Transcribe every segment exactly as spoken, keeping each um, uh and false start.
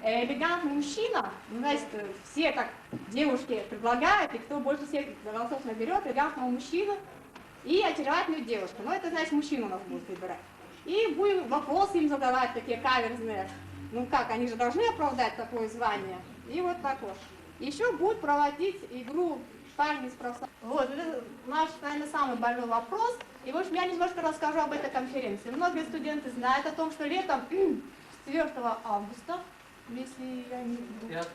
Элегантный мужчина, ну, значит, э, все так девушки предлагают, и кто больше всех голосов наберет, элегантного мужчину и очаровательную девушку. Ну, это, значит, мужчина у нас будет выбирать. И будем вопросы им задавать такие каверзные. Ну как, они же должны оправдать такое звание. И вот так вот. Еще будут проводить игру парни с профсоюзов. Вот, это наш, наверное, самый больной вопрос. И, в общем, я немножко расскажу об этой конференции. Многие студенты знают о том, что летом, четвёртого августа, если я не... Пятого.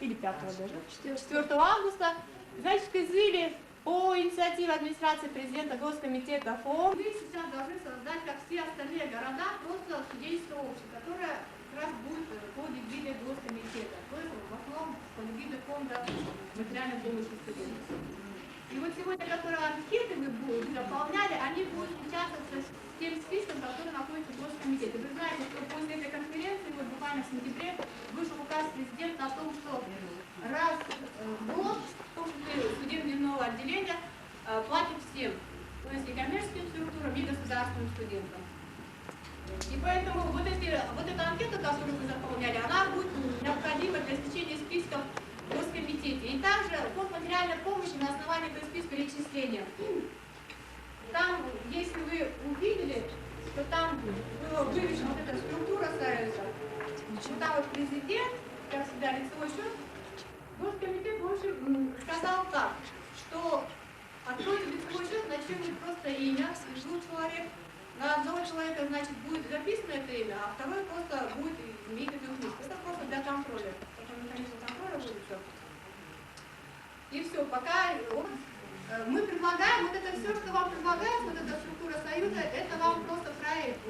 Или пятого даже, четвёртого августа, значит, в Кызыле по инициативе администрации президента, Госкомитета, фонд, мы сейчас должны создать, как все остальные города, просто студенческое общество, которое как раз будет, э, под эгидой Госкомитета, то есть в основном под эгидой фонда материальной помощи студентам. И вот сегодня, которые анкеты мы будем заполняли, они будут встречаться с тем списком, который находится в Госкомитете. Вы знаете, что после этой конференции, вот буквально в сентябре, вышел указ президента о том, что раз, э, в год, в том числе студент дневного отделения, э, платит всем, то есть и коммерческим структурам, и государственным студентам. И поэтому вот эти, вот эта анкета, которую мы заполняли, она будет необходима для изучения списков в Госкомитете. И также фонд материальной помощи на основании этого списка перечисления. Там, если вы увидели, что там была вывешена вот эта структура Союза, что там вот президент, как всегда, лицевой счет, Госкомитет, в общем, м, сказал так, что откройте лицевой счет, начнём просто имя двух человек. На одного человека, значит, будет записано это имя, а второй просто будет иметь эту книжку. Это просто для контроля, такой механизм контроля будет всё. И всё, пока, э, мы предлагаем, вот это всё, что вам предлагается, вот эта структура Союза, это вам просто проект.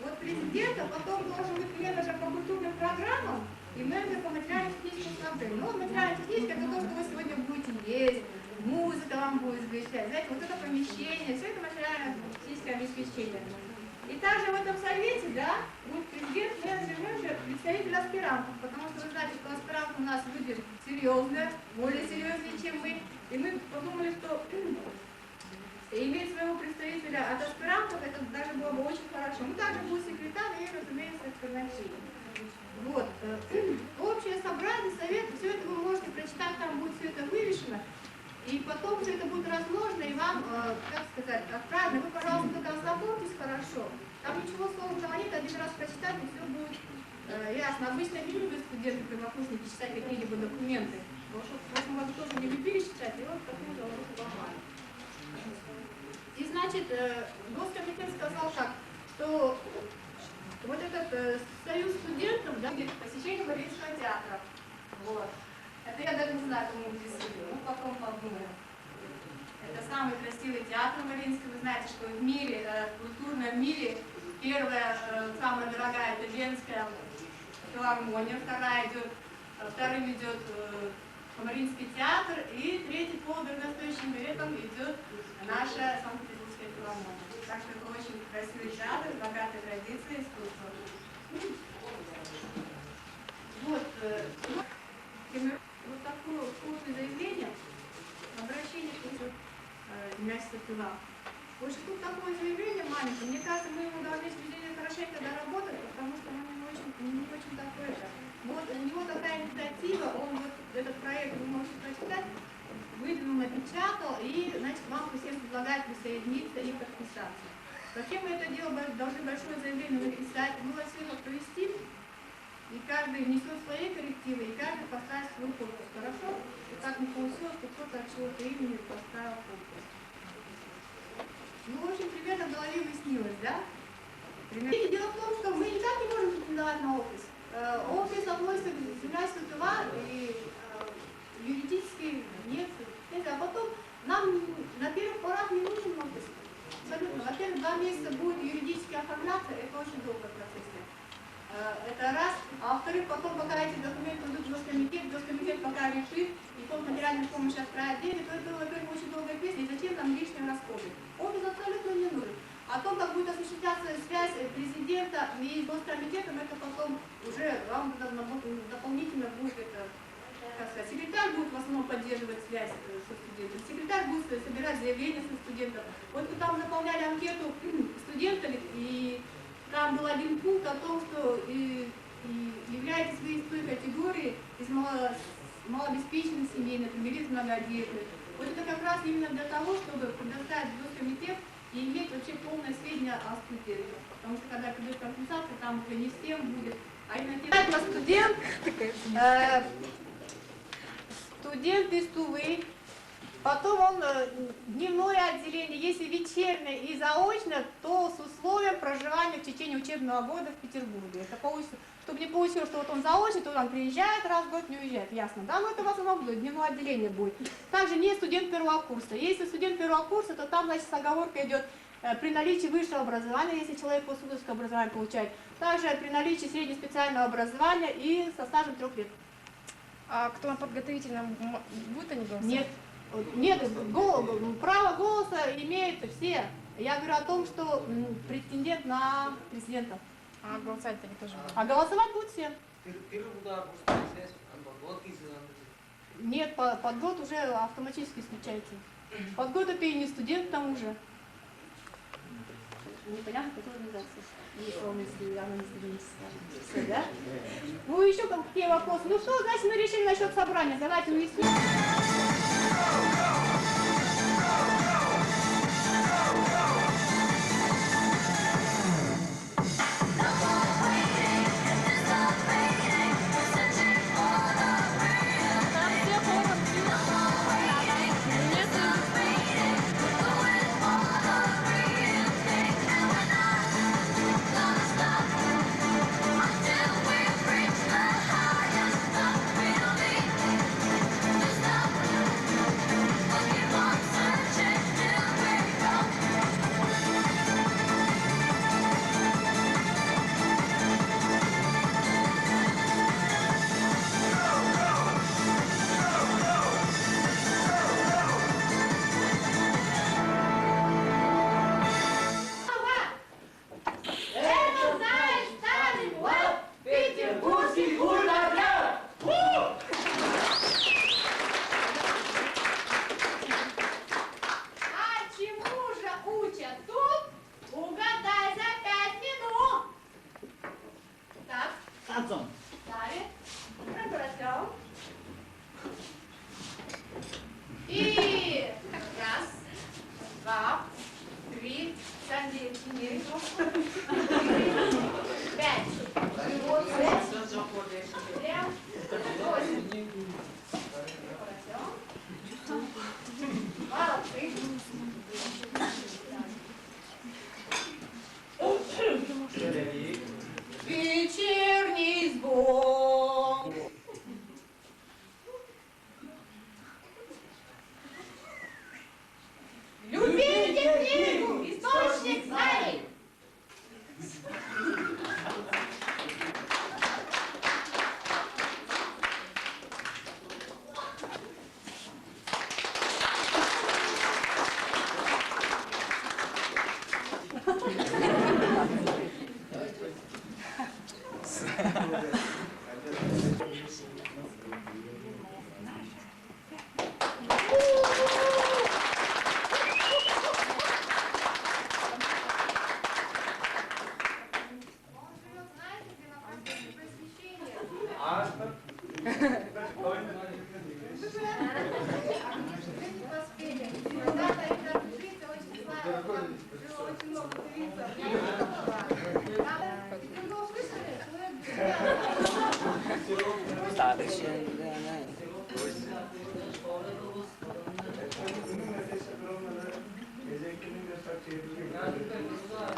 Вот президент, а потом должен быть примерно же по культурным программам, и менеджер по материально-техническим снабжению. Ну, вот материально-техническое, это то, что вы сегодня будете есть, музыка вам будет звучать, знаете, вот это помещение, всё это материально-техническое обеспечение. И также в этом совете, да, будет президент, менеджер, менеджер, представитель аспирантов, потому что вы знаете, что аспиранты у нас люди серьёзные, более серьёзнее, чем мы. И мы подумали, что иметь своего представителя от аспирантов, это даже было бы очень хорошо. Ну, также будет секретарь и, разумеется, Корнакшеев. Вот, э, общее собрание, совет, всё это вы можете прочитать, там будет всё это вывешено. И потом всё это будет разложено, и вам, э, как сказать, отправлено. Вы, пожалуйста, только ознакомьтесь хорошо. Там ничего сложного нет, один раз прочитать, и всё будет, э, ясно. Обычно не любят студенты-первокурсники читать какие-либо документы. В общем, в общем, вы тоже не любили читать, и вот такую же ловушку попали. И, значит, э, Госкомитет сказал так, что вот этот, э, союз студентов, да, будет посещение Мариинского театра. Вот. Это я даже не знаю, кому присудили, ну, потом подумаю. Это самый красивый театр Мариинский. Вы знаете, что в мире, э, в культурном мире первая, э, самая дорогая — это Венская филармония, вторая идёт, э, вторым идёт, э, Мариинский театр, и третий по дорогостоящим билетам идёт наша Санкт-Петербургская филармония. Так что это очень красивый театр, богатая традиция искусства. Вот, э, вот, например, вот такое крупное заявление, обращение к, э, землячества Тыва. В общем, тут такое заявление маленькое. Мне кажется, мы его должны с Виталием хорошенько доработать, потому что оно не очень, не очень такое-то. Вот, у него такая инициатива, он вот этот проект, вы можете прочитать, выдвинул, напечатал, и, значит, вам всем предлагает присоединиться и подписаться. Вообще, мы это дело бо-, должны большое заявление написать, мы вас всех оповестим, и каждый внесёт свои коррективы, и каждый поставит свою подпись, хорошо? И так не получилось, что кто-то от чего-то имени поставил подпись. Ну, в общем, примерно в голове выяснилось, да? Примерно. И дело в том, что мы никак не можем претендовать на офис. Э, офис относится к землячеству Тыва, и, э, юридически нет. Знаете, а потом нам на первых порах не нужен офис. Абсолютно. Во-первых, два месяца будет юридически оформляться, это очень долгая процессия. Э, это раз. А во-вторых, потом, пока эти документы идут в Госкомитет, Госкомитет пока решит, и фонд материальной помощи отправит деньги, то это, во-первых, очень долгая песня, и зачем нам лишние расходы? Офис абсолютно не нужен. О том, как будет осуществляться связь, э, президента и с Госкомитетом, это потом уже вам доп-, доп-, дополнительно будет это, как сказать, секретарь будет в основном поддерживать связь, э, со студентом. Секретарь будет со-, собирать заявления со студентов. Вот мы там заполняли анкету студентов, и там был один пункт о том, что и И являетесь вы из той категории, из мало-, малообеспеченных семей, например, из многодетных. Вот это как раз именно для того, чтобы предоставить государственный и иметь вообще полное сведение о студентах. Потому что когда придет компенсация, там уже не всем будет, а именно те... Студент, э, студент из Тувы, потом он, э, дневное отделение, если вечернее и заочное, то с условием проживания в течение учебного года в Петербурге. Это получится, чтобы не получилось, что вот он заочный, то он приезжает раз в год, не уезжает. Ясно, да? Но это в основном дневное отделение будет. Также не студент первого курса. Если студент первого курса, то там, значит, с оговоркой идет, э, при наличии высшего образования, если человек постфакультатское образование получает, также при наличии среднего специального образования и со стажем трех лет. А кто на подготовительном, м, будут они голосовать? Нет. Нет, го-, право голоса имеют все. Я говорю о том, что, м, претендент на президента. А голосовать они тоже будут? А голосовать будут все. Первый удар просто связь, ан подводка из-за... Нет, по-, подвод уже автоматически исключается. Подвод — это и не студент к тому же. Непонятно, какой организации. Если он, если она не студенческая. Всё, да? Ну, еще какие вопросы? Ну что, значит, мы решили насчет собрания. Давайте уясним. А чему же учат тут? Угадай за пять минут. Так. Шансон. Далее. Пробросил. И раз, два, три, сам день, четыре, пять. Вот, пять. Семь, восемь. Пробросил. Молодцы. Вечерний сбор. Любите книгу, источник знаний.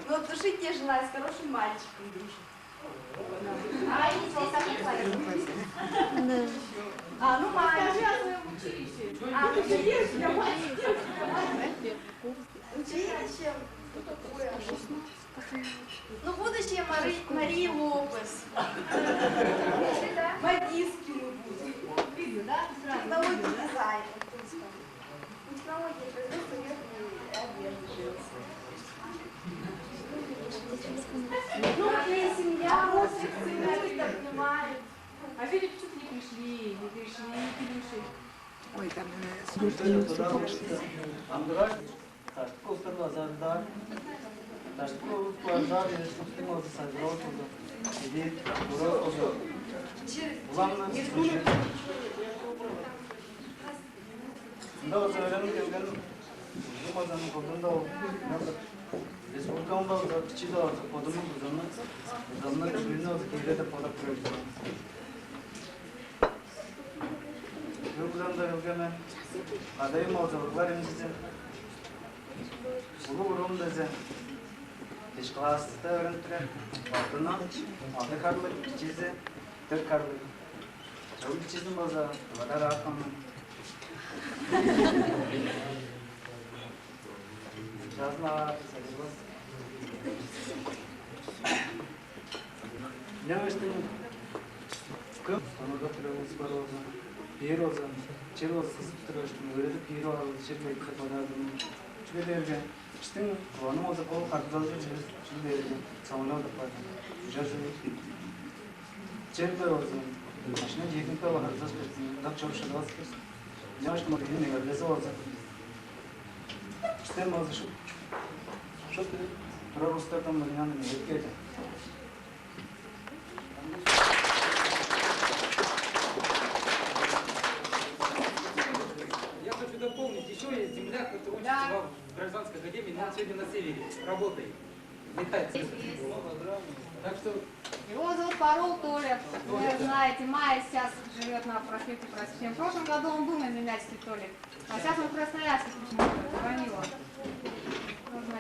Ну, от души тебе желаю с хорошим мальчиком дружить. А они здесь есть? А, ну, мальчик. Скажи о своём училище. А, училище, мальчик. Училище? Ой, а что? Ну, будущее Мари-, Марии Лопес. Модистки мы будем. Видно, да? Технологии дизайна. Технологии производства верхней одежды женской. Ну, и семья, вот, целует, обнимает. А видите, почему-то не пришли, не пришли, не пришли. Ой, там, э, слушай, ну, что там? Андырар, так, костар базарда. Даштыкы улус-биле зар эжиктиң болза сайзырал болза, идиит, ура болза, улам-на мында болза өөренип келген ужун базаның кылдырында ол республикамда болза, бичии-даа болза, бодумнуң бузамны, бузамны, чүвени болза киирер деп бодап тур мен. Бүгүн бузамда келген мен. Кадайым болза, уруглар эмчизи. Улуг уруум дезе, беш класста өөренип турар. Ортуну алды харлыг, бичизи дөрт харлыг. Чогум бичизин болза, Тывада ап каан мен. Чазын аар, сагылбас. Ынчангаштың көп сонургап турар улус бар болза, бээр болза, чер болза кызып турар, өөредип киирип алыр, чер кыдып алыр. Чүге дээрге бистиң Тываның болза кол харгызалчы чүве, чүге дээрге самолёт апарган. Ужар чүве. Чер-биле болза, машина техника-биле харгызаш берсин, ынак чоруп шыдавас бис. Ынчангаш мырыңның мегелдези болза, бистен болза шупту, шупту турар улустардан мырыңаан мегелеп кээр. Я хочу дополнить, еще есть земляк, который учится Да. в гражданской академии, но он сегодня на севере работает. Летает. Так что Его зовут Парол Толя. Вы знаете, Майя сейчас живет на проспекте Просвещения. В прошлом году он был на землячестве, Толик. А сейчас он в Красноярске почему-то. Звонила.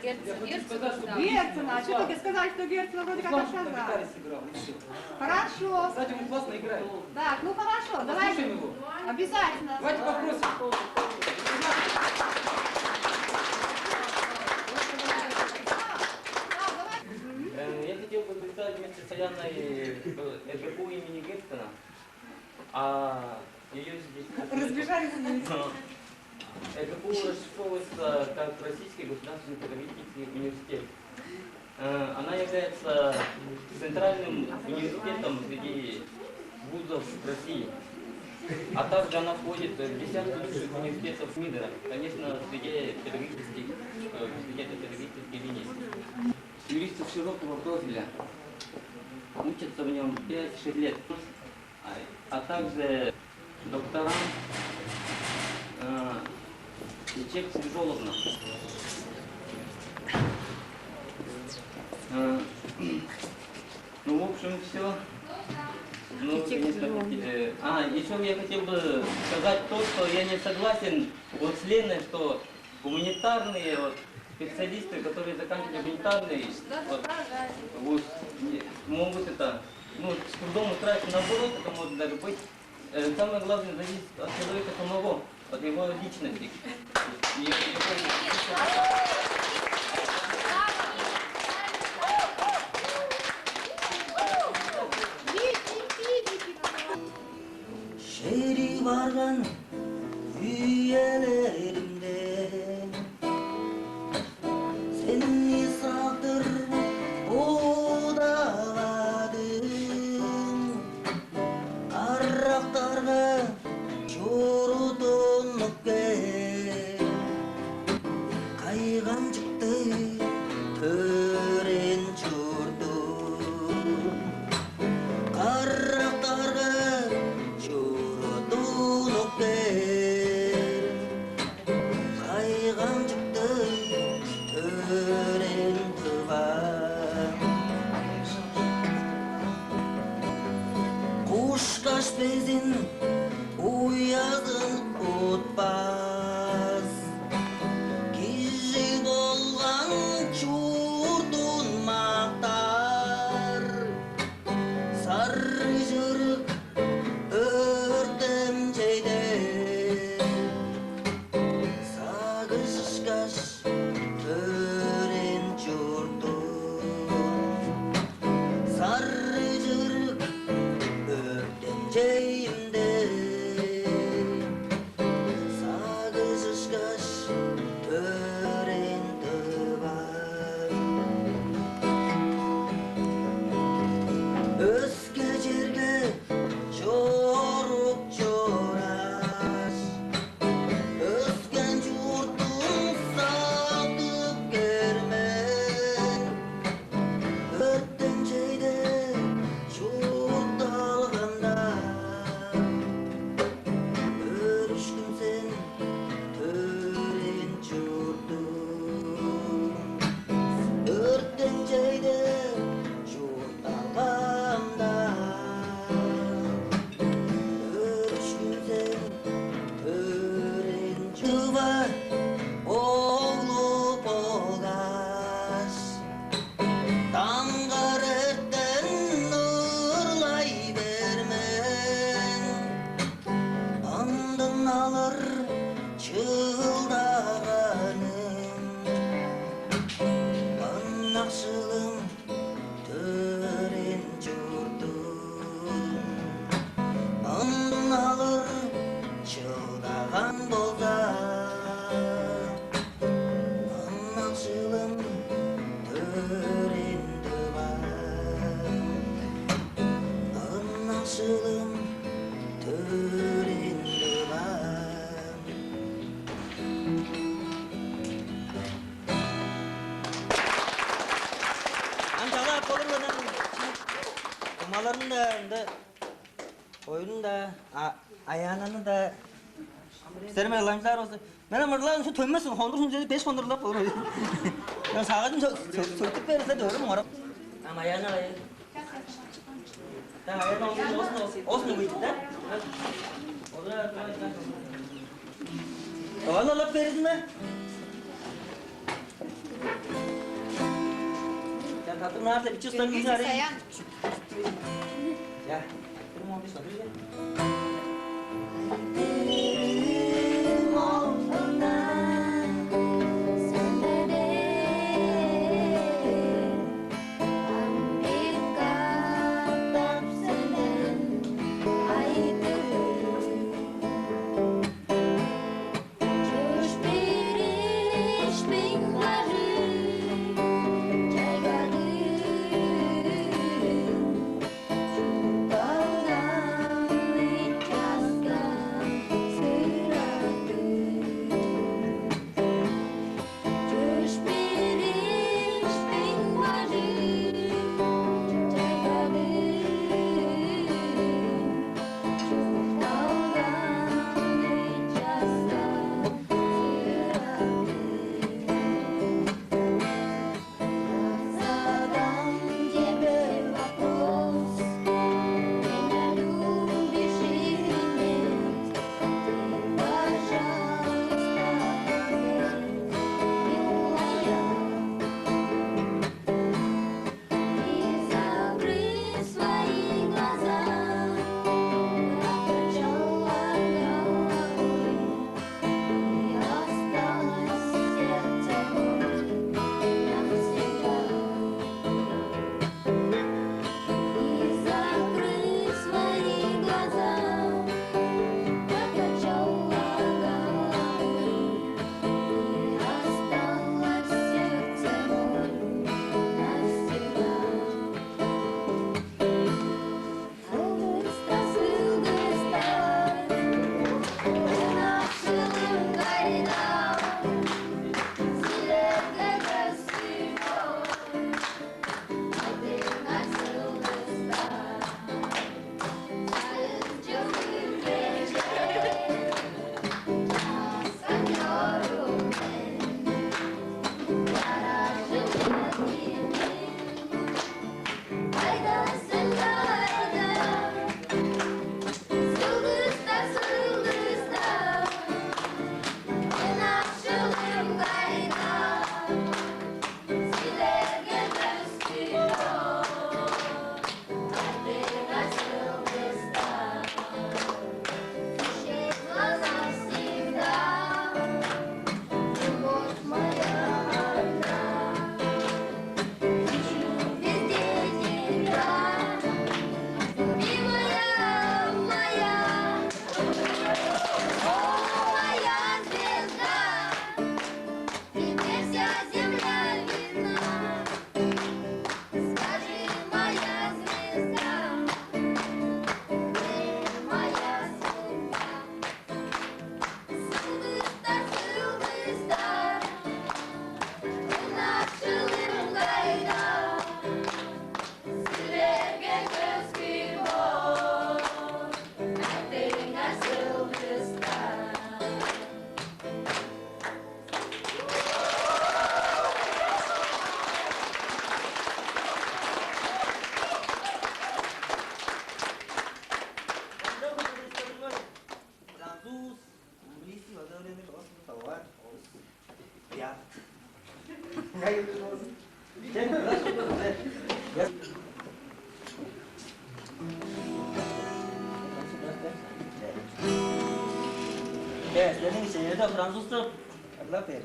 Герцен, Герцен, да. Герцен, а что только сказали, что Герцен вроде как Руслан на отказалась. Гитаре сыграл, и всё. Хорошо. Кстати, он классно играет. Так, ну хорошо, давайте. Послушаем его. Обязательно. Давайте попросим. Да, давай. Э, я хотел бы представить вместе с Саяной, э, РГПУ имени Герцена. А её здесь... Разбежались вместе. Но РГПУ расшифровывается как Российский государственный педагогический университет. Э, она является центральным университетом среди вузов России, а также она входит в десятку лучших университетов мира, конечно, среди педагогических, э, среди этой педагогической линии. Юристов широкого профиля учатся в нем пять-шесть лет. А, а также докторант, э, Чечек Свежоловна. Э, ну, в общем, все. Ну, Чечек конечно, Свежоловна. Хотите. А, еще я хотел бы сказать то, что я не согласен вот с Леной, что гуманитарные вот специалисты, которые заканчивали гуманитарный вот вуз, не, могут это, ну, с трудом устраиваться. Наоборот, это может даже быть. Э, самое главное зависит от человека самого, от его личности. И от его... Шери барган үелеримде сени сактыр удаладым. Карактарга чурудунуп кел, кайгамчыктыг төрээн чуртум. Карактарга чурудунуп кел, кайгамчыктыг төрээн Тывам. Кушкаш безин уязын утпас, кижи болган чуртун мактар. Сарыжырык өртемчейде сагыш ышкаш төрээн чуртум. Сарыжырык өртемчейимде сагыш ышкаш төрээн Тывам. Өске черге чоруп чорааш, өскен чуртум сактып көрмек. Ам чалап болур мен. Тумаларын-даа, ында оюнун-даа, а, Аянаны-даа. Силер мен ыламчылаар болза, мен ам ырлаан ушу төнмес, хондур шунча беш хондурлап болур. Мен сагыдым сөктүп берсе дөөрүм орап. Ам Аяна, Аяна. Да, Аяна, олсун, олсун, олсун, олсун, да? Олар, олар, олар. Оон олап бердиң бе? Я татыр наар деп бичи устан. Саян. Я. Бир мон беш татыр. Француз, английский база өөренир, орус, словарь, орус. Я. Я. Yes, силерниң иштериңерде французча ырлап бээр.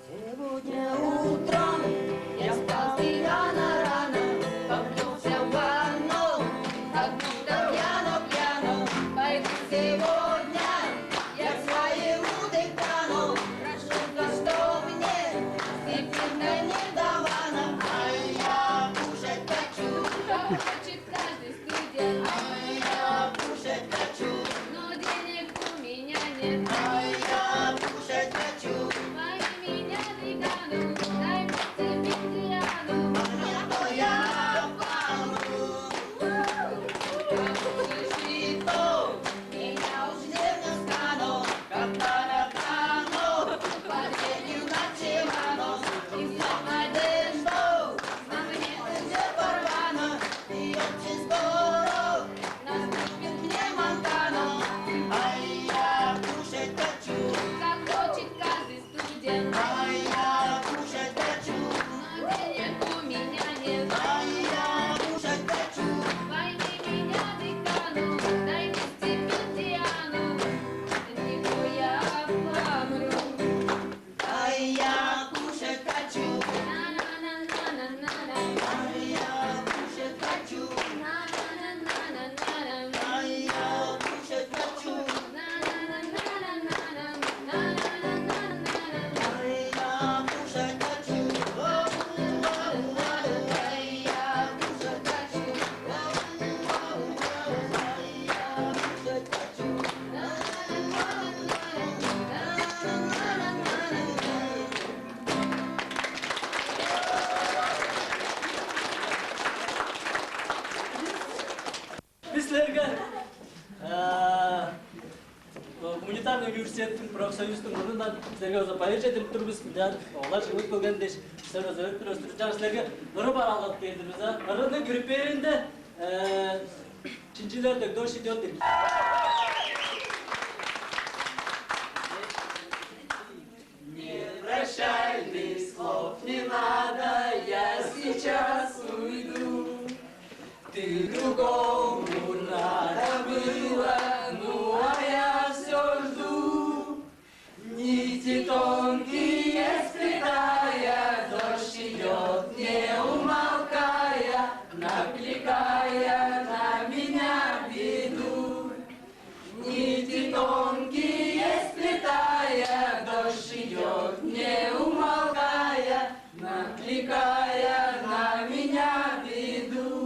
Сегодня утром я встал пьяно рано, поплёлся в ванну, как будто пьяно-пьяно. Пойду сегодня я к своему декану, прошу, за что мне стипендия не давана. А я кушать хочу. Хочет каждый студент. А я кушать хочу. Но денег у меня нет. А я кушать хочу. Пойми меня, декану, дай мне стипендиану. А не то я помру. Как слышит, то меня уж не достану. Как таракану, подведен на дивану. И всё надежду на мне уже порвана. И очень скоро наступит мне Монтана. А я кушать хочу. Как хочет каждый студент. А я кушать хочу. Но денег у меня нет. А я кушать хочу. Пойми меня, декану, дай мне стипендиану. Не то я помру. А я кушать хочу. А я кушать хочу. А я кушать хочу. А я кушать хочу. А я кушать хочу. Бис силерге, э, гуманитарный университеттиң, профсоюзтуң мурнундан силерге база байыр чедирип тур бис. Мынчаар олар чыглып келген дээш, силер база өөрүп турар силер. Ынчаарга силерге ыры бараалгап бээр-дир бис, а? Ырыны группа бээринде, э, шинчилер дег «Дождь идёт» деп. Не прощальных слов не надо, я сейчас уйду. Ты другому надо было, ну а я все жду. Нити тонкие сплетая, дождь идет, не умолкая, накликая на меня беду. Нити тонкие сплетая, дождь идет, не умолкая, накликая на меня беду.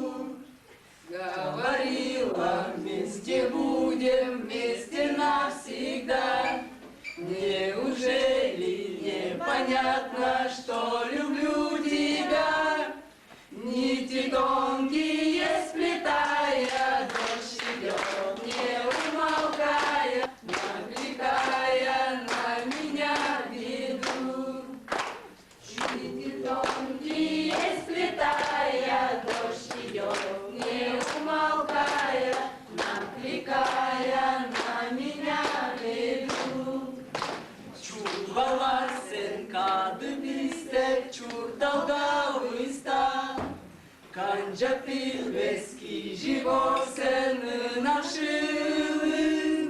Говорила, вместе будем, вместе навсегда. Неужели непонятно, что люблю тебя? Нити тонкие сплетая, дождь идет, не умолкая, накликая на меня беду. Нити тонкие сплетая, дождь идет, не умолкая, накликая на меня беду. Чуртталгавыс сен кады бисте, чуртталгавыста. Канчап билбес кижи боор сен, ынакшылым.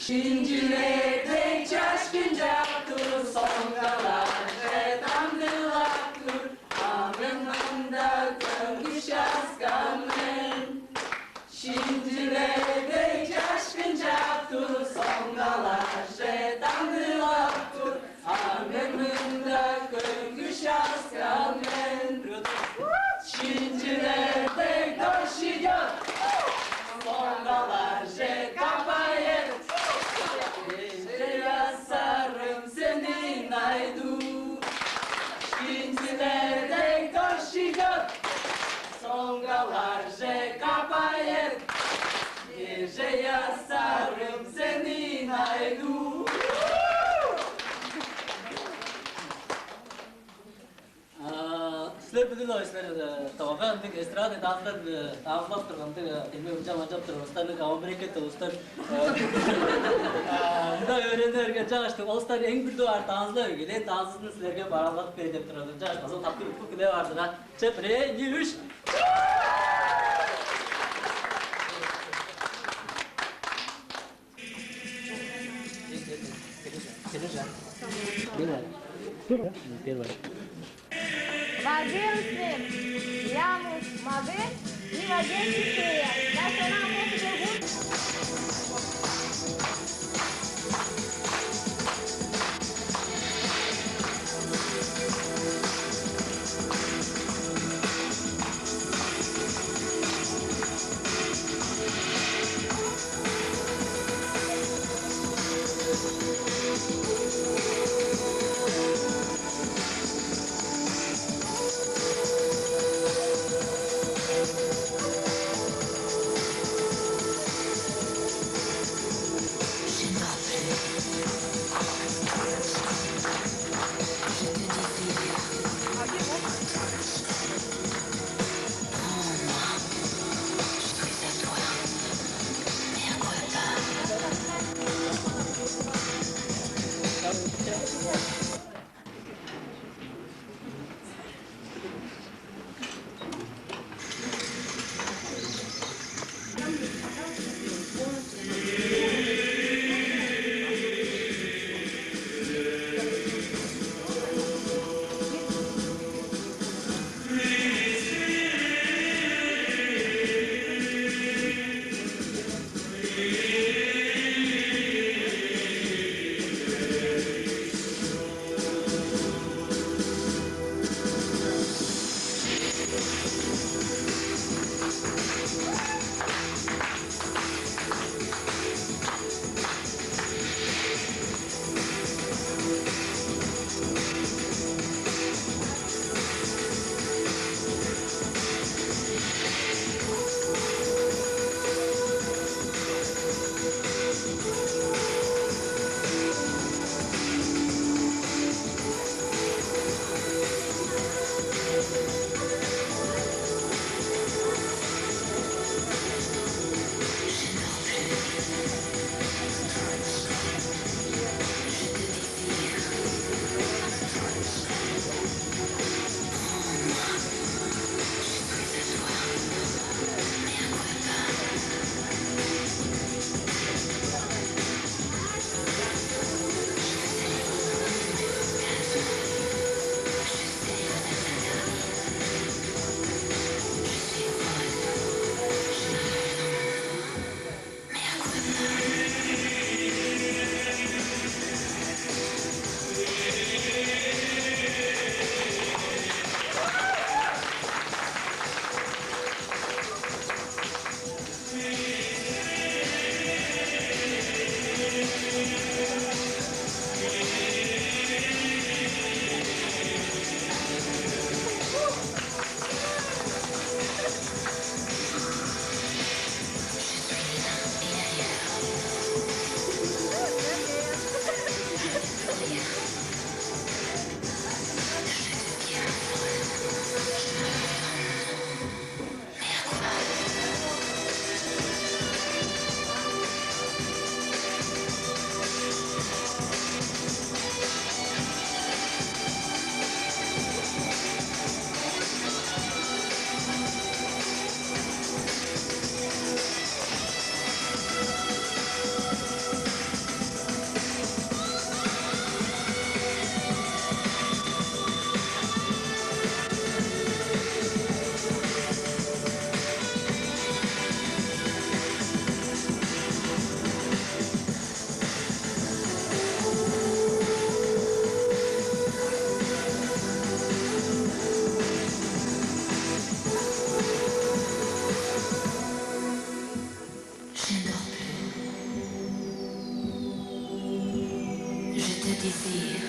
Шинчилер дег чаш кынчап тур, соңгаларже таңдылап тур, а мен мында көңгүс часкан мен. Шинчилер дег чаш кынчап тур, соңгаларже таңдылап тур, а мен мында көңгүс часкан мен. Шинчилер дег дождь идёт, соңгаларже капает. Кежээ асарым сени найду. Шинчилер дег дождь идёт, соңгаларже капает. Кежээ асарым сени найду. А, силер билир-ле силер, э, тавага ындыг эстрадный танцылар, э, танцылап турган, ындыг, э, эмне ынчап-манчап турган улустар, ындыг авамбрекет улустар, э, а, мында өөрени берген чагыштыг улустар эң бир дугаар танцылап эгелээн танцызын силерге бараалгадып бээр деп турар. Чагыш база таптыг уткуп билип баардыр, а? Че, бирээ, ийи, үш. Первое. Первое. Владимир Слим, Ямус Мадыр и Владимир Сергеев. Я сама после бегу. Je désire.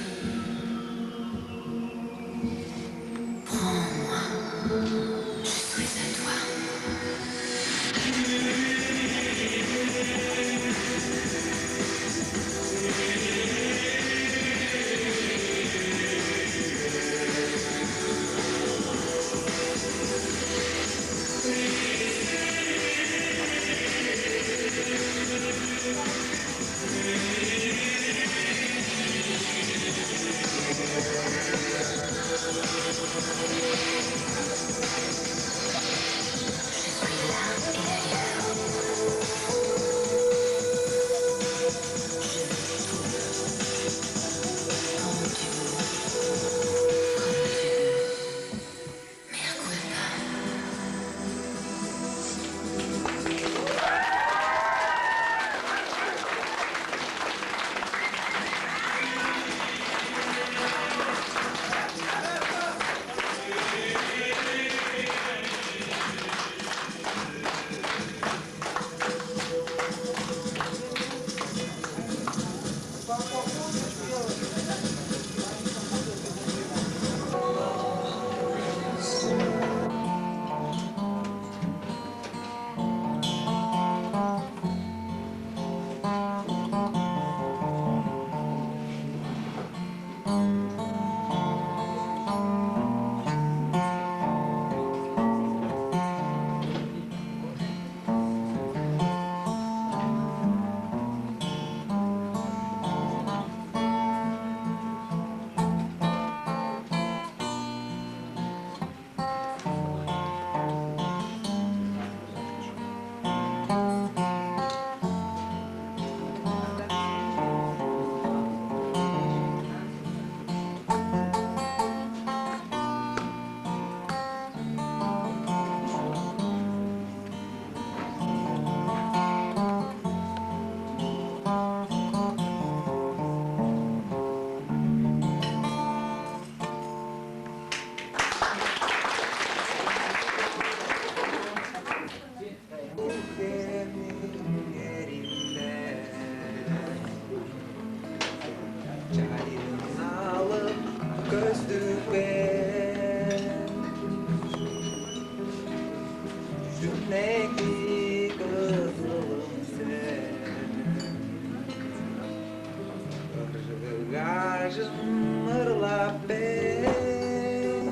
Prends-moi. Je suis à toi. Чайын алып көстүп кээр, дүнеки кызылым сен. Ыргажым ырлап бээр,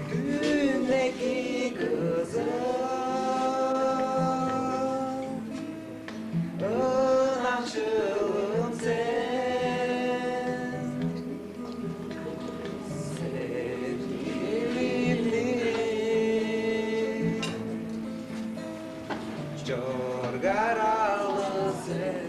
дүнеки кызыл. Ынакшылым сен, сен билимни чоргар алыс сен.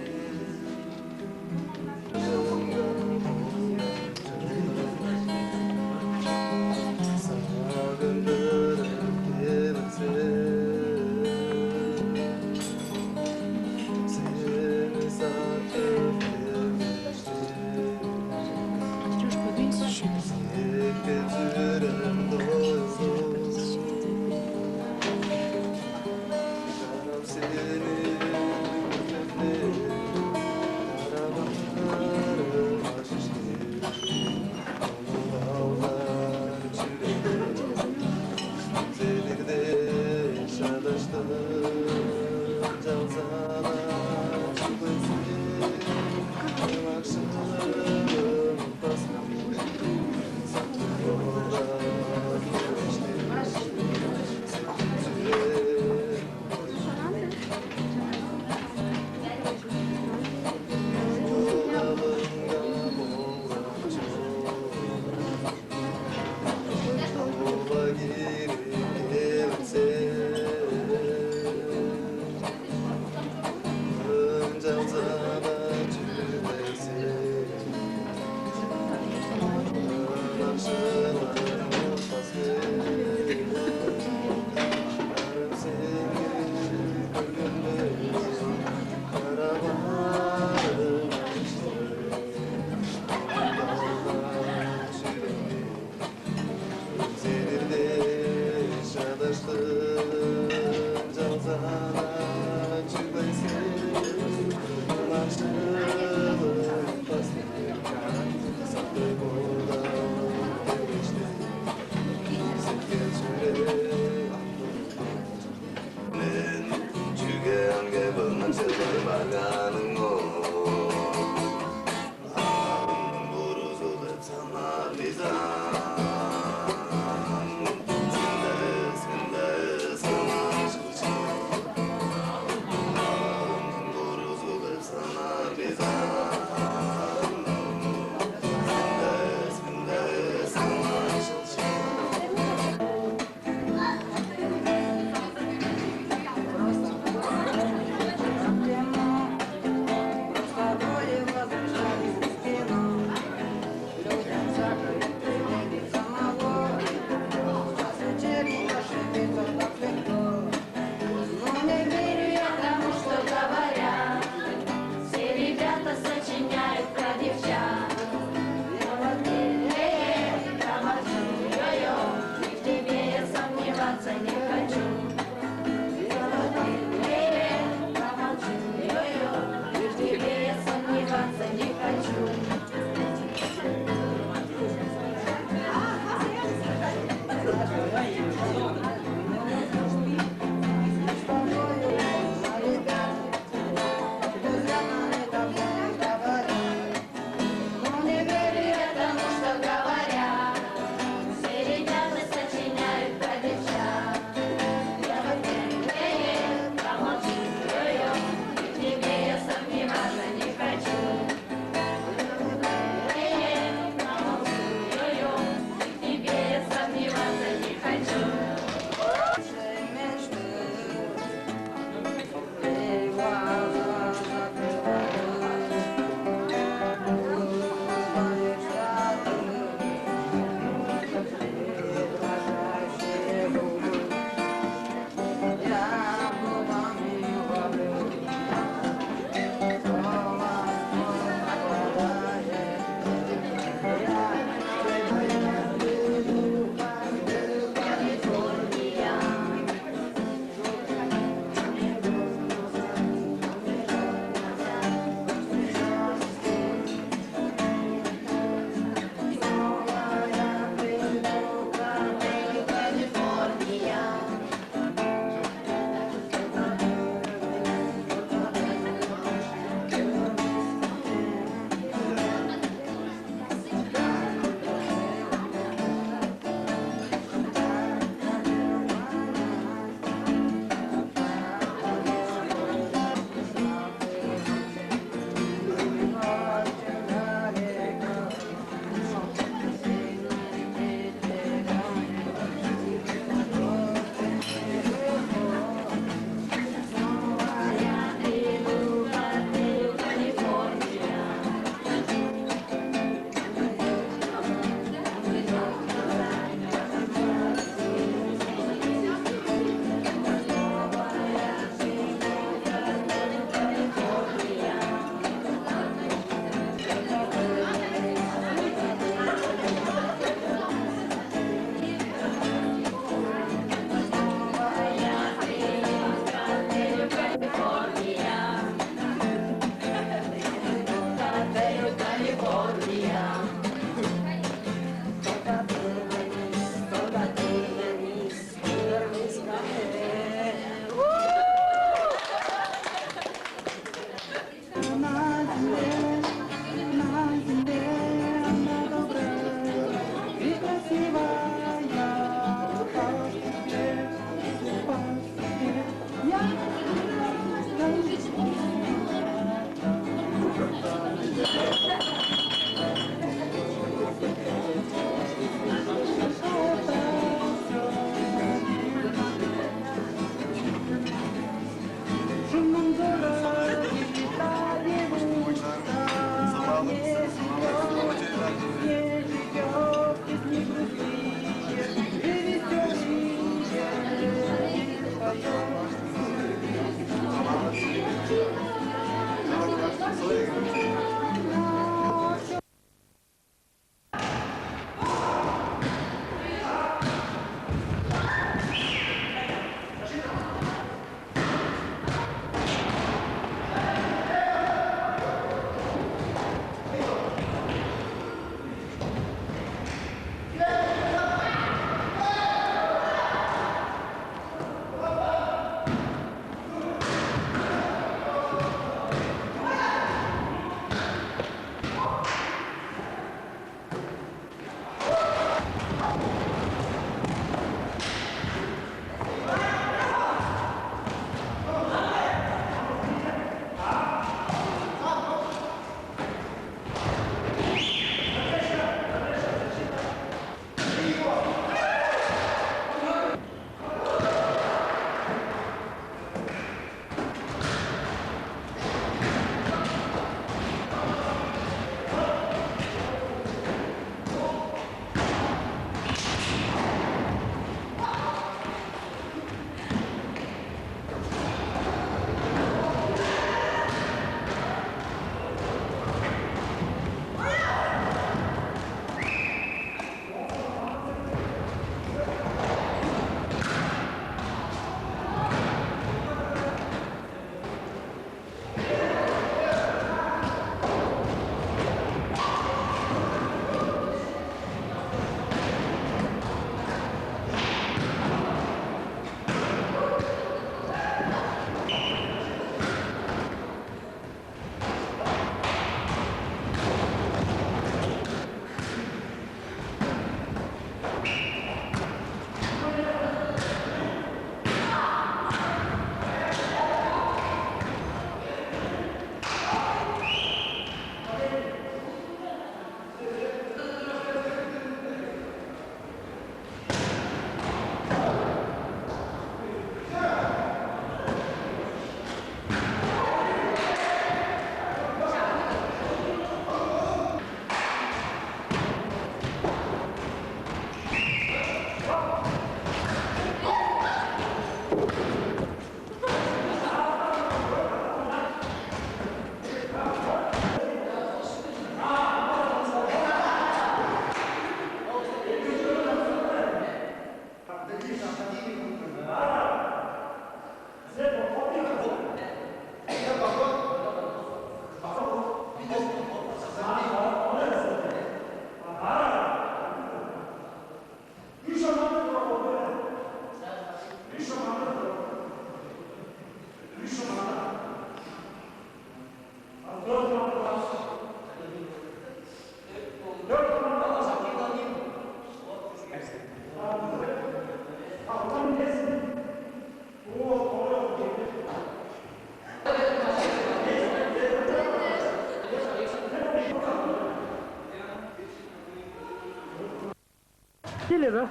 Или, да?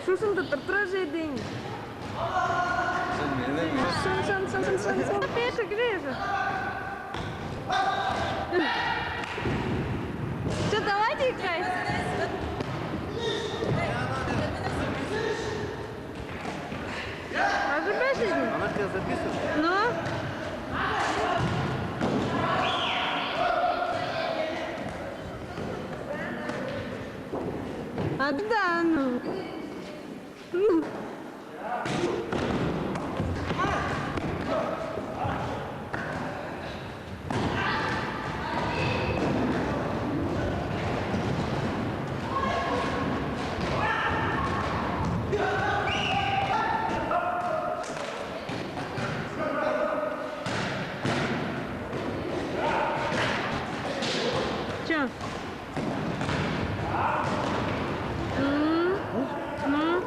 Шушунду тыртыра же дейн. Шын, шын, шын, шын, шын, шын. Пеша, кире же. Что, давайте играть? Ожидайся. Она тебя записывает? Ну? А да, ну. Чё? М, ну,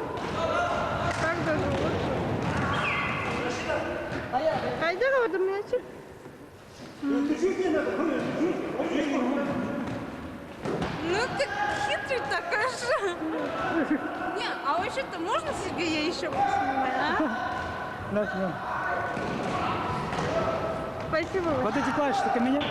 как даже лучше. Кайда калды мячик? Ну ты хитрый такой же. Не, а вообще-то можно себе я еще поснимаю, а? Да, да. Спасибо. Вот эти клавиши только меня.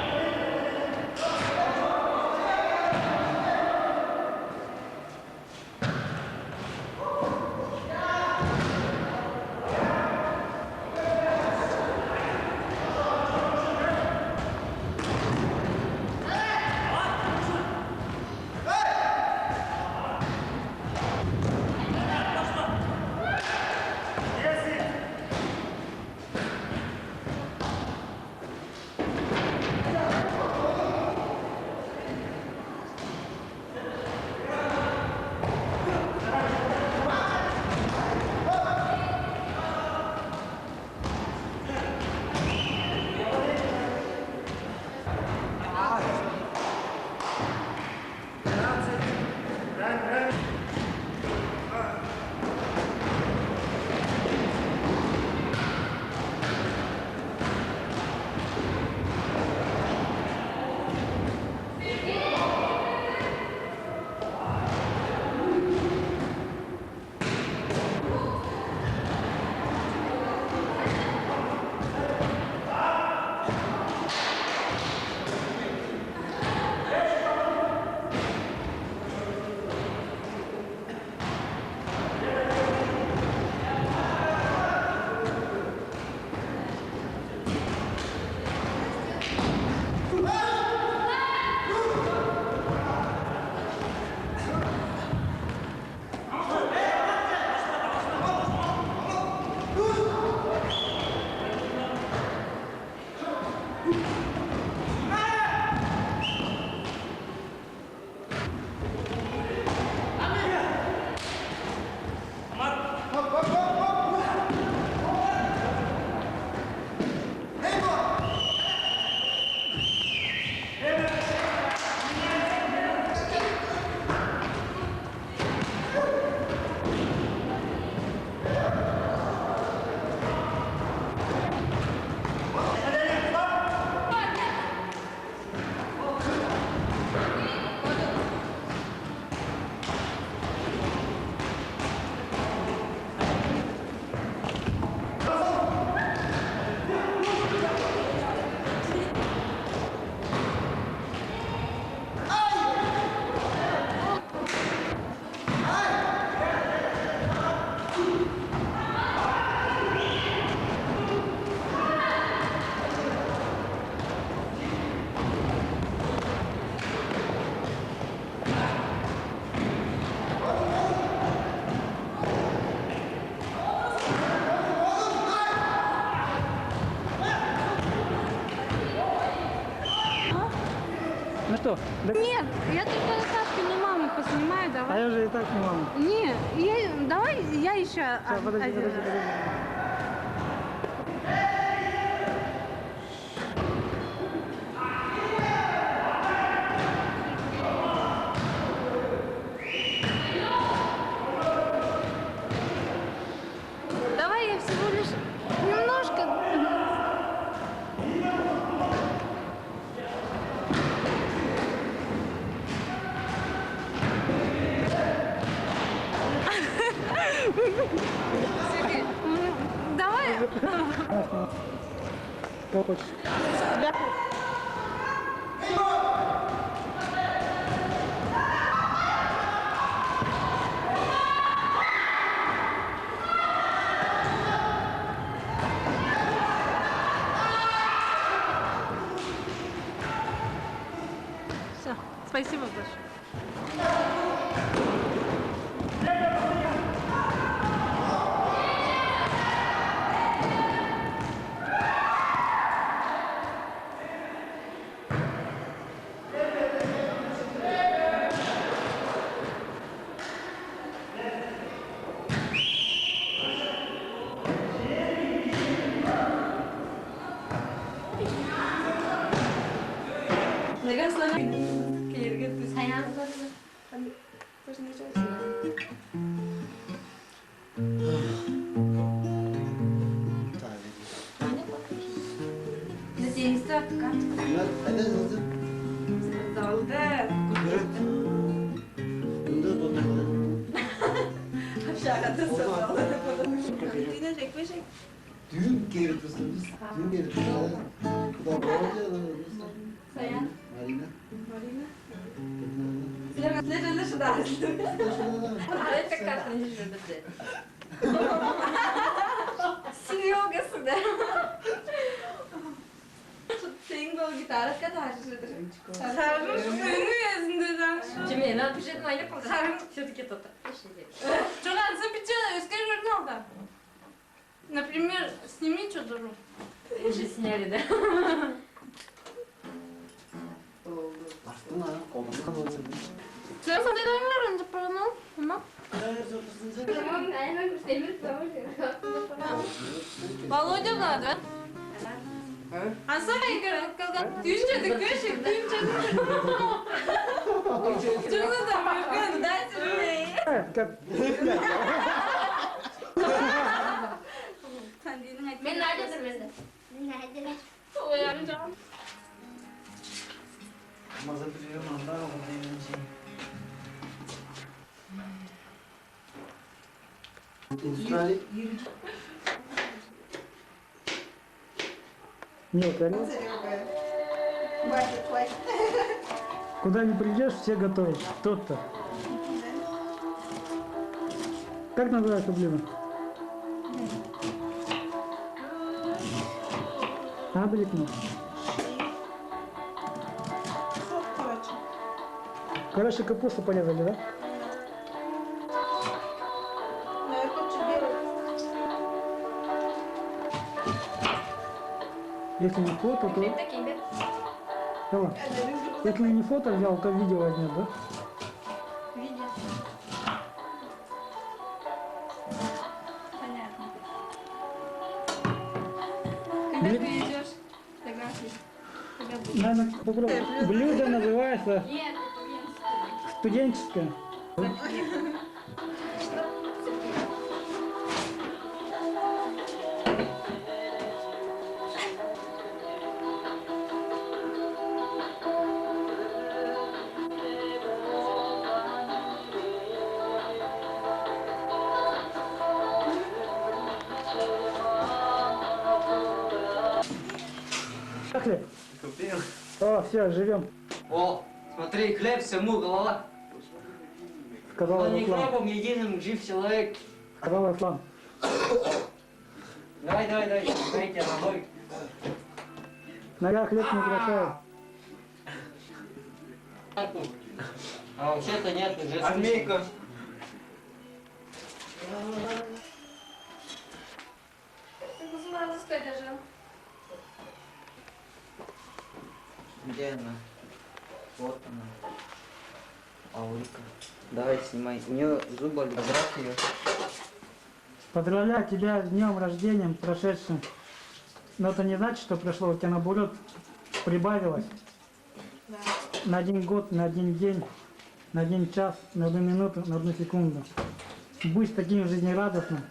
Ну что, да- Нет, я только Наташкину маму поснимаю, давай. А я уже и так снимал. Не, я, давай я еще. Щас, подожди, один подожди, раз. Подожди. Давай я всего лишь немножко. Как хочешь. Всё, спасибо большое. Наган слона кээрге түз. Саян. Надеемся, откат. Залда. Мында болду. Общагада залда. Дүүн кээп турзун бис. Дүүн кээп турзун. Куда болду? Саян. Марина. Марина. Силер, силер жана шыдаар. Арай пек картын жүрдү. Серьёзно, да? Сен бо гитараска таарышыр. Сарыш, үнү эзинде жаншы. Чим, ена бюджетин айлап калды. Сарыш. Всё-таки тот. Чоган, сен биче өскер көрдүң алда. Например, сними что-то. Уже сняли, да? Бартын ара колунга болсун. Сен сондай дайыңар ынчып барган ол? Ымак. Айман демир бавыр. Володя бар, да? Аса эгер калган. Түнчеди көшү, түнчеди. Чугу да мөкөн, да, сирмей. Мен Надя мен. Мен Надя. Ой, ам жам. Маза приём анда, вот именно. Индустрия. Нет, они... Хватит, хватит. Куда не придешь, все готовят. Кто-то. Как называется блюдо? А, блин, ну. Короче, капусту порезали, да? Если не фото, то... Давай. Если не фото взял, то видео возьмёт, да? Видео. Понятно. Когда ты идёшь? Согласен. Надо попробовать. Блюдо называется студенческое. Как хлеб? Купил. О, всё, живём. О, смотри, хлеб всему голова. Сказал Руслан. Он не хлебом единым жив человек. Сказал Руслан. Давай, давай, давай, давайте ногой. Нога хлеб не украшает. А вообще-то нет, уже слишком. Армейка. Где она? Вот она. Аурика. Давай, снимай. У неё зуб болит. Поздравь её. Поздравляю тебя с днём рождения прошедшим. Но это не значит, что прошло, у тебя наоборот прибавилось. Да. На один год, на один день, на один час, на одну минуту, на одну секунду. Будь таким жизнерадостным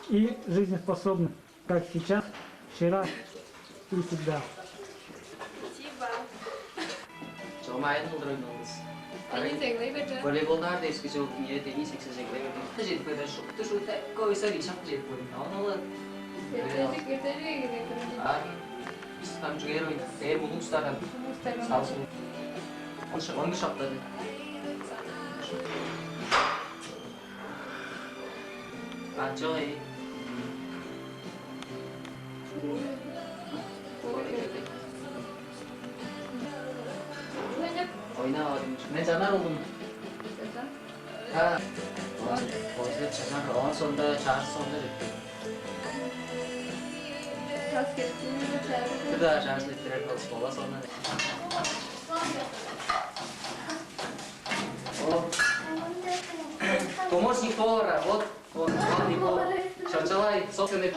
и жизнеспособным, как сейчас, вчера и всегда. Спасибо. Чогум айдын кылдыр ойнавыңыз. Теннис эглей берди. Волейболдаар дээшки чогум, э, теннис эксе эглей берди. Шакты чедип келген, шупту шуут эки ойсар ийи шакты чедип келген. Ону ол Эртежик, эртежик эки. Арын бис там чүгээр ойнап, бээр улуг устарган. Улуг устарган. Салсын. Он ш-, он шактады. А, чой. Ойнап. Ойнап алдым. Мен жанар болдум. Ха. Озлеп чанар, оон соонда чаарыс соонда деп. Час кеттиңер бе, чаарыс? Бир-даа чаарыс эрттирер болуш болбас ону. О. Помощник повара, вот, вот, помощник повара. Шанчалай, собственный.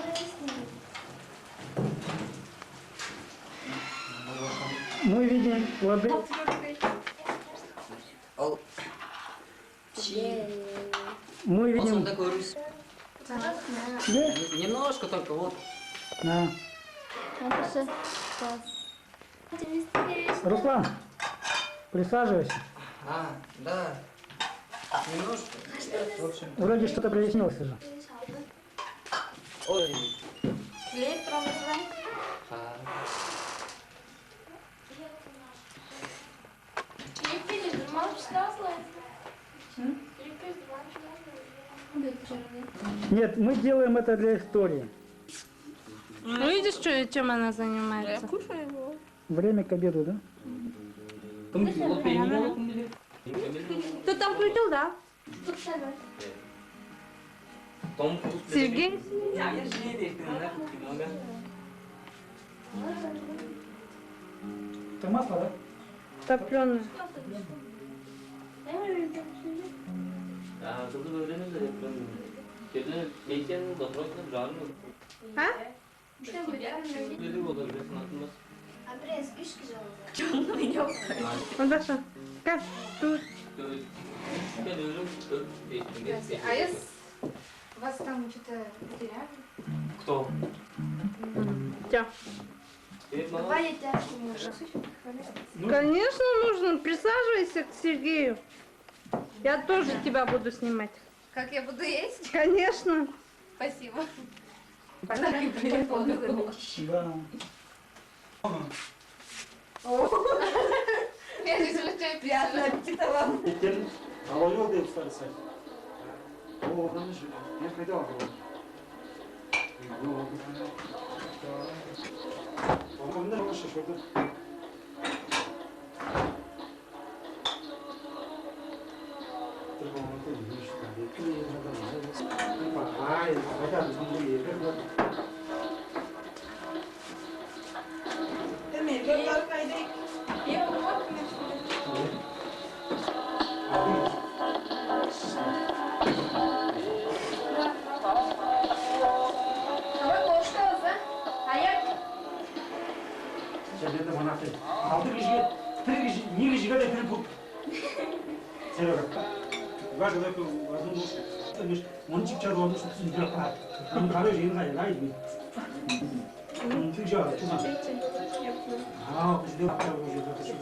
Мы видим лады. Ол Мы видим. Ошондо көрүңүз. Да? Немножко только вот. Да. Наташа, класс. Руслан, присаживайся. А, да. Немножко. В общем. Вроде что-то прояснилось уже. Ой. Клей промываем. А. Клейкпен журмалып шыдавас ла. М? Клейкпен журмалып шыдавас ла. Нет, мы делаем это для истории. Ну, видишь, чё, чем она занимается? Я кушаю его. Время к обеду, да? Кым билир, ол пенин алып кым билир? Ты там включил, да? Том Круз билбейн. Сергей? Там масло, да? Топлёное. А, кызы көрүнүп тур, топлёное. Кеде мейсенин досрочно жарым. А? Андреас, үш кижи болду. Наташа, как тут? Аяс, вас там что-то потеряли? Кто? Тя. Давай я тебя сниму. Конечно, нужно. Присаживайся к Сергею. Я тоже тебя буду снимать. Как я буду есть? Конечно. Спасибо. Подарки приехали. Да. О. Я здесь очень приятно. Приятного аппетита вам. Экен, алоёл деп старый сайт. О, одан же. Я когда алоёл? Одан да шошорду. Давай, кошка, аяк. Чемпионда монахты. Алты кижиге, бир кижи, не кижиге де бир пут. Серега. Два человека в одну ножку. Конечно, он чипча должен, чтобы не брать. Он второй же, я знаю, да, или? Он ты же, ты же. А, ты же, да, ты же, да, ты же.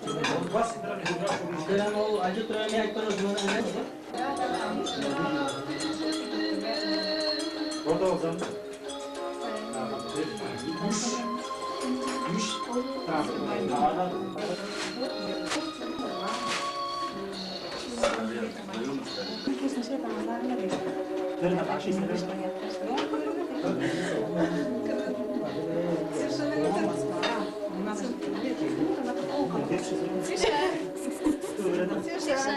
Вас, да, не забрал, что ли? Прям ол, а что, прям я, кто же, ну, да? Продолжим. Үш. Үш. Так. Совершенно не то. Ксюша.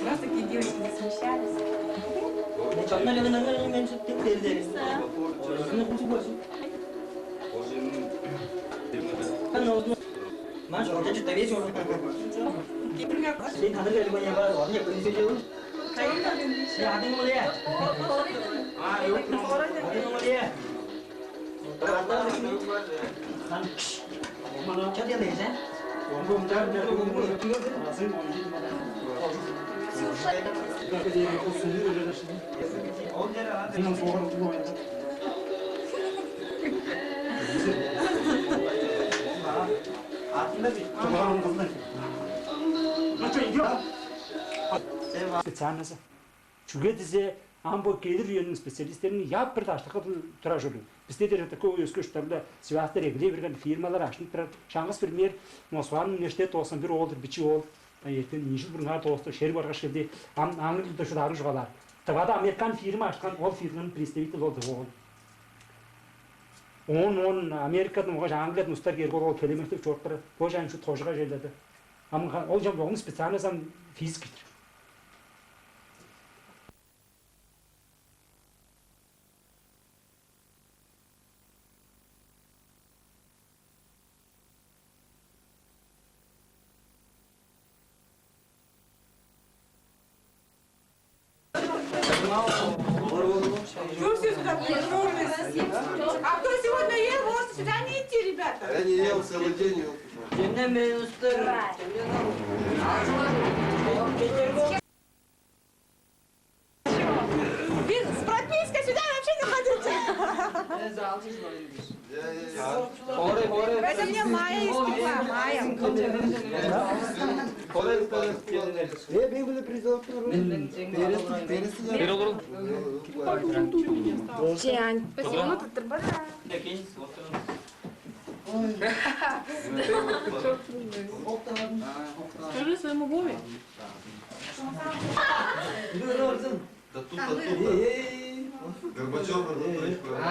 Раз такие девочки засмущались. Маш, вот это весь он. Сен таныр эле мынча бар, ону кыргыз сөзү. Сен адың кым? А, ёк. Адың кым? Хан. Чо дегенде сен? Ол жер ана. Сен соңгы. Ксюша. Специальность. Чүге дизе, ам бо келир үениң специалистерин яп бир даштыкы тура чорду. Бисте дээрге такой өске уштарда связьтар эгелей берген, фирмалар ашынып турар. Шаңгыс пример, Москваның университет доостан бир оол-дур, бичии оол. Эртен ийи чыл бурунгаар доосту, шер баргаш келди. Ам аңгы дылда шудаарын чугаалаар. Тывада американ фирма ашкан, ол фирманың представитель ол-дур, оол. Оон, оон Америкадан болгаш Англиядан устар кээрге, ол келемектеп чоруп турар. Бо чаан шу тожуга чайлады. Ам ол чон, ону специальность ам физика-дыр. Чё все сюда прижёлись? А кто сегодня ел, можете сюда не идти, ребята. Я не ел целый день, ёлки-палки. Вы с пропиской сюда вообще не ходите. Это мне Майя из Тува, Майя. Э, бен биле призылып тур. Бересиң, бересиң. Бери олур. Чеан. Спасибо. Скажи своему Вове. Да тут, да тут. Эй, эй, эй. Горбачёв, Горбачёв. А.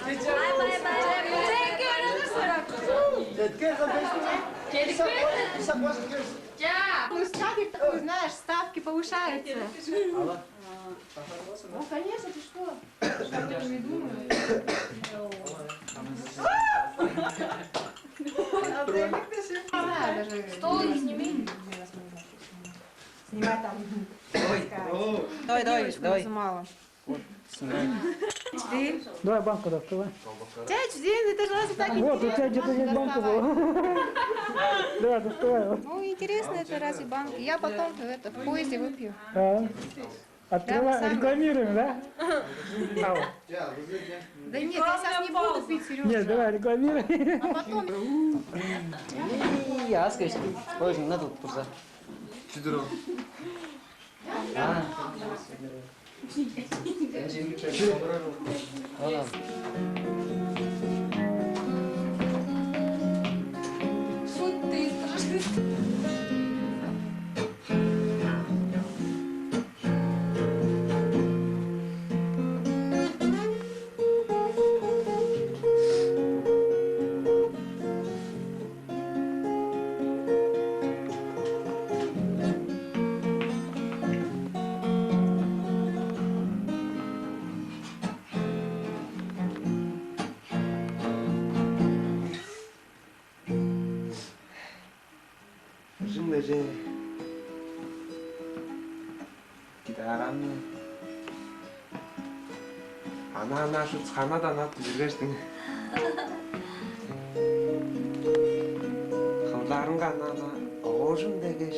Бай, бай, бай. Четке, четке, за беш минут. Четке? Исак, исак, исак, исак. Площадки, такой, знаешь, ставки повышаются. Ну, конечно, ты что? Стол не сними. Снимай там. Давай, давай, давай. Мало. Давай банку доставай. Чай, чудин, это же разве так интересно? Вот, у тебя где-то есть банка была. Давай, доставай. Ну, интересно, это разве банка? Я потом это в поезде выпью. А? Открывай, рекламируем, да? Да нет, я сейчас не буду пить, Серёжа. Нет, давай, рекламируем. А потом... Ой, надо вот. Чудуро. А. Шут ты, страшный. Кыжың беже гитараңны ана-ана шуут ханада анап дүжүргештиң. Кылдарынга ана-ана оожум дегеш.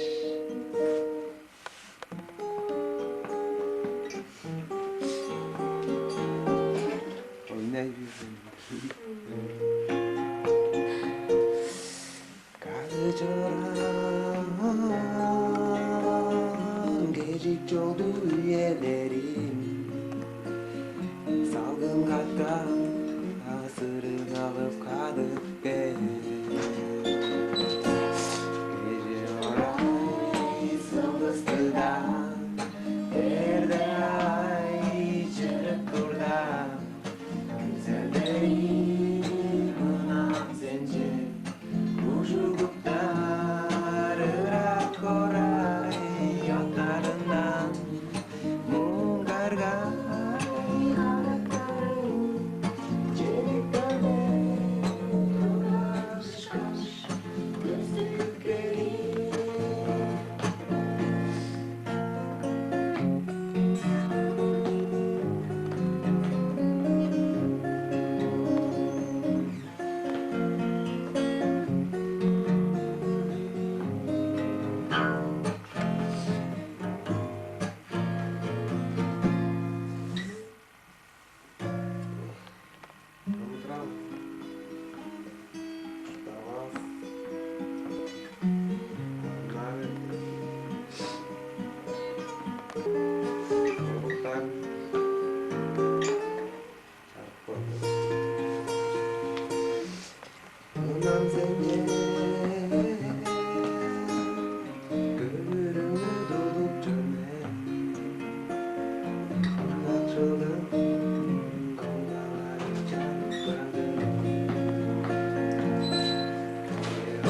Ойнай бирдим. Кады чораан кежик чолду үелерим, салгын каткан асырын алып кадып кээр. Кежи орай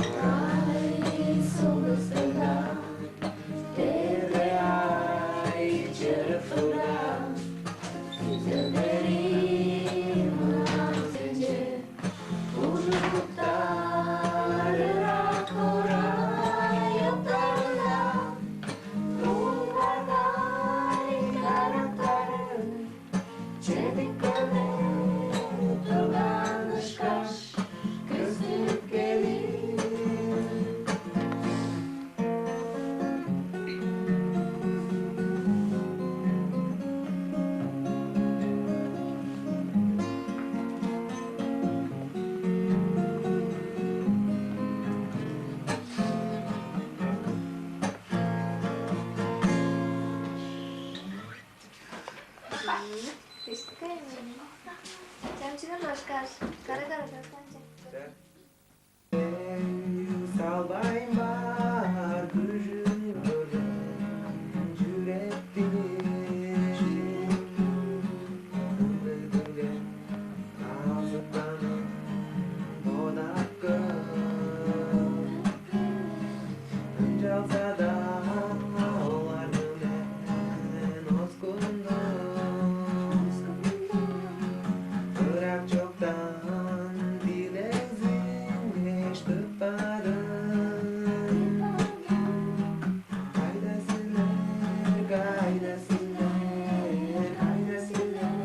Ай, сулустуңда, дерге ай чырыктыгда, силерниң ынак сенче, ужуктар ырак курай октарында, туңгаргай карактары чедип келбейн турган ышкаш, көстүп келир. Чамчыгын ошкаш, кара-кара чоктанчы. Салбайн бар күжүн көрген чүректиң ындыгдырген азыптанып бодап көр. Ынчалза-даа оларны мен оскундум. Ырак чоктан дилегзингеш тыппадым. Кайда силер, кайда силер, кайда силер?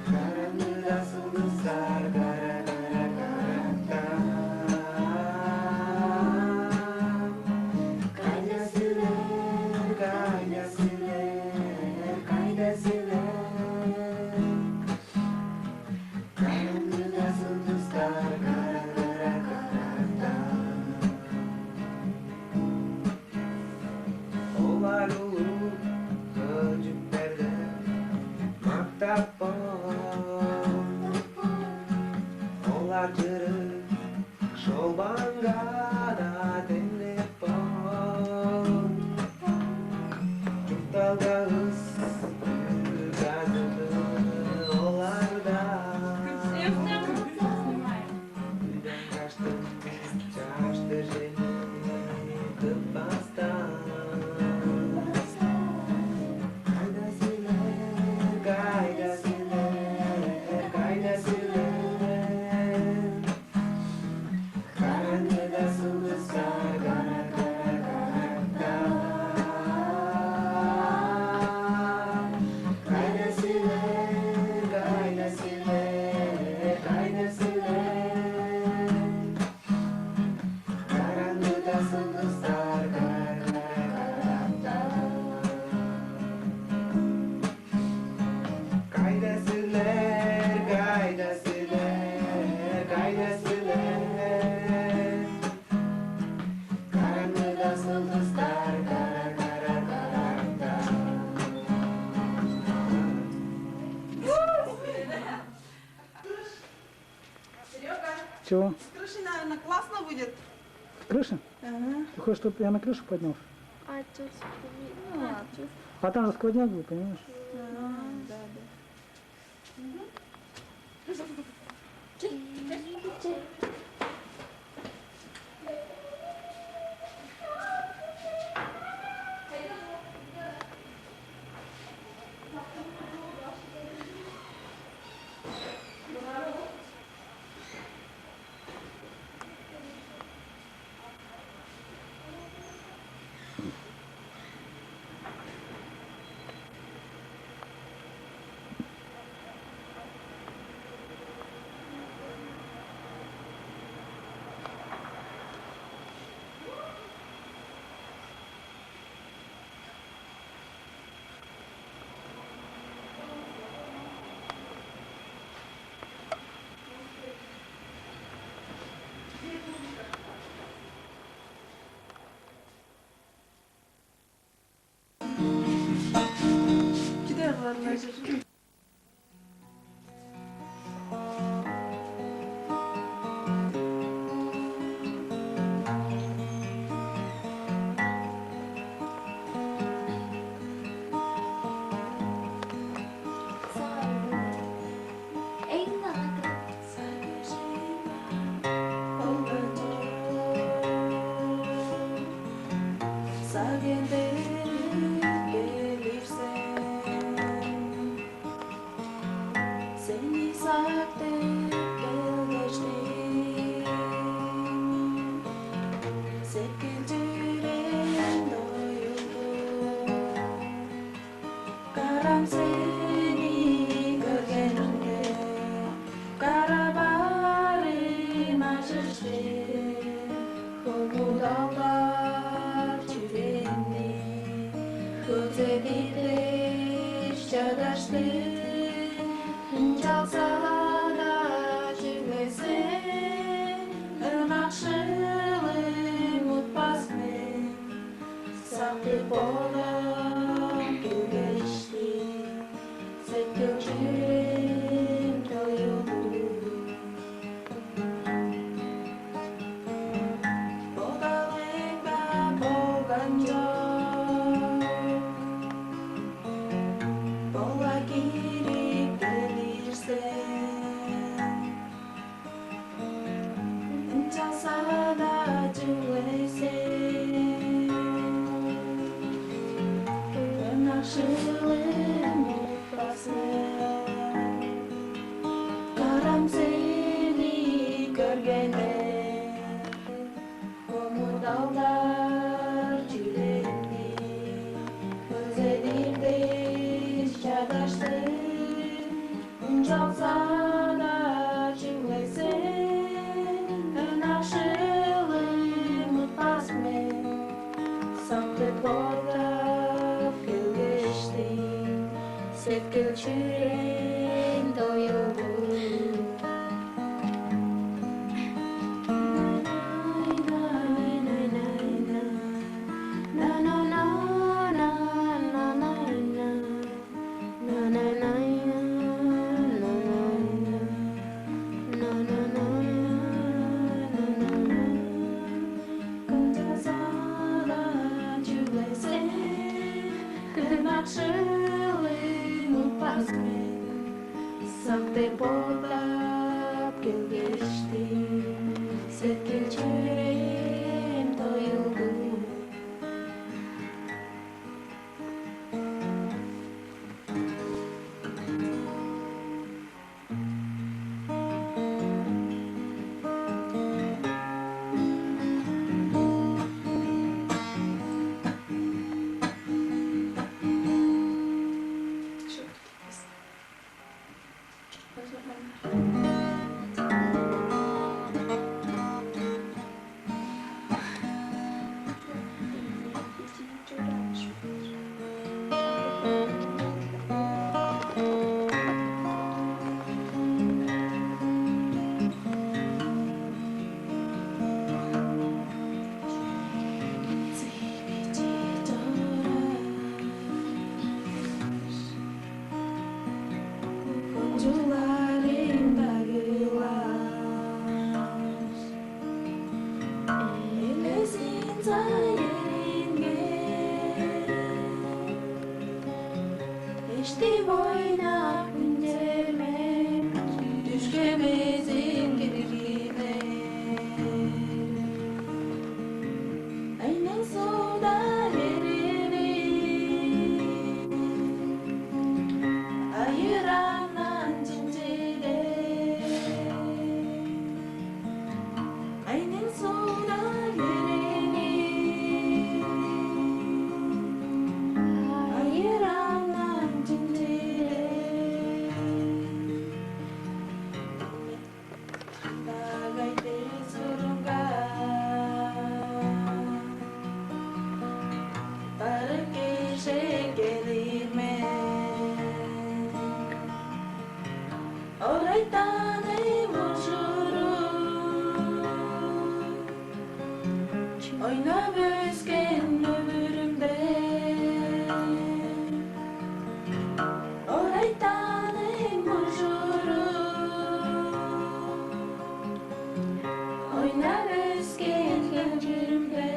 Караңгыда сылдыстар кара-кара карактап. Кайда силер, кайда силер, кайда силер? Караңгыда сылдыстар кара-кара карактап. Олар улуг хөлчүктерде мактап боор. Олар чырык шолбаңга-даа демнеп боор. Чуртталга ыс, бүгү азы оларда. Каштың чаштыр чени тыппастан. Кайда силер, кайда силер, кайда силер? Караңгыда сылдыстар кара-кара карактап. Кайда силер, кайда силер, кайда силер? Караңгыда сылдыстар кара-кара карактап. Кайда силер, кайда силер, кайда силер? Караңгыда сылдыстар кара-кара карактап. Чего? С крыши, наверное, классно будет. С крыши? Ага. Ты хочешь, чтобы я на крышу поднялся? А чё, с крыши? Ну, ладно. А там же сквозняк будет, понимаешь? А, да, да. Мгм. Ынчалза-даа чүгле сен, ынакшылым утпас мен. Сактып бодап келгештиң, сеткил-чүрээн тоюлур. Бодалыңда болган чок, бола кирип келир сен. Ынчалза-даа чүгле сен, ынакшылым утпас мен. Карам сени көргенде, омурталдар чүрээни өзедир дээш чадашты. Ынчалза-даа чүгле сен, ынакшылым утпас мен. Сактып бодап келгештиң, сеткил-чүрээн тоюлур. Ынакшылым утпас мен, сактып бодап келгештиң, сеткил-чүрээн тоюлур. Кончугларым дагылаш, элезин сайырынга эштип ойнап үнчер мен, дүшке безин киргине. Айның суда берери, айырандан чинчиде. Айның суда берери, айырандан чинчиде. Дагай тес курунга барып кежек келир мен. Орайтаны мужуруп, ойнап өскен өмүрүмде. Орайтаны мужуруп, ойнап өскен кемчиримде.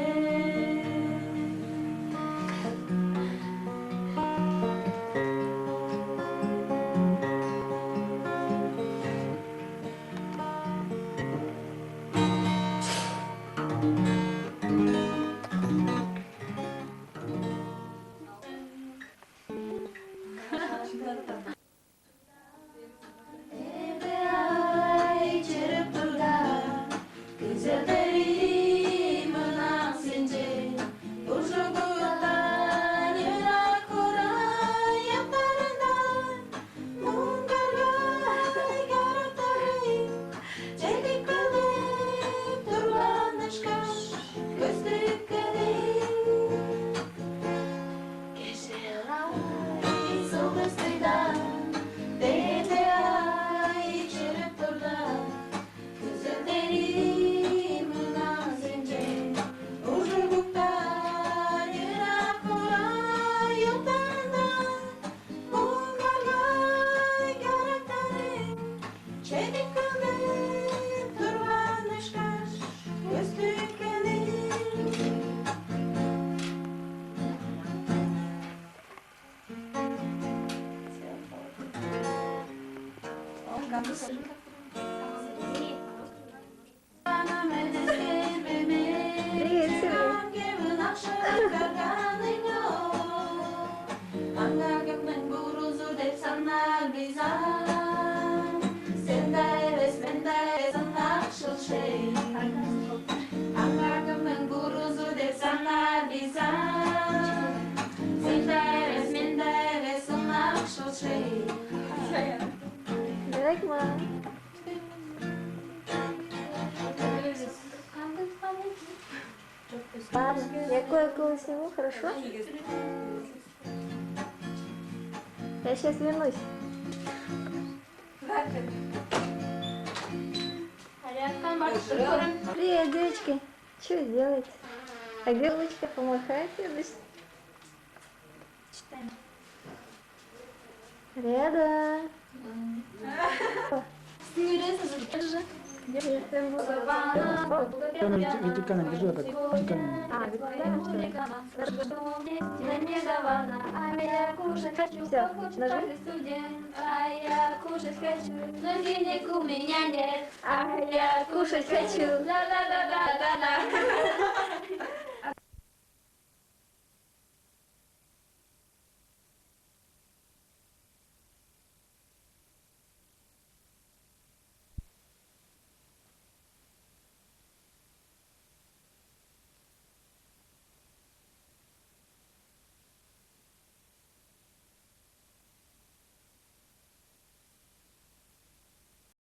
Я кое-кого сниму, хорошо? Я сейчас вернусь. Привет, девочки. Что вы делаете? А где ручка помахайте? Рядом. Сиңирээсиң же. Там YouTube канал, держи вот так. YouTube канал. А, да, что ли? Всё, нажми. А я кушать хочу, но денег у меня нет. А я кушать хочу. Да-да-да-да-да-да.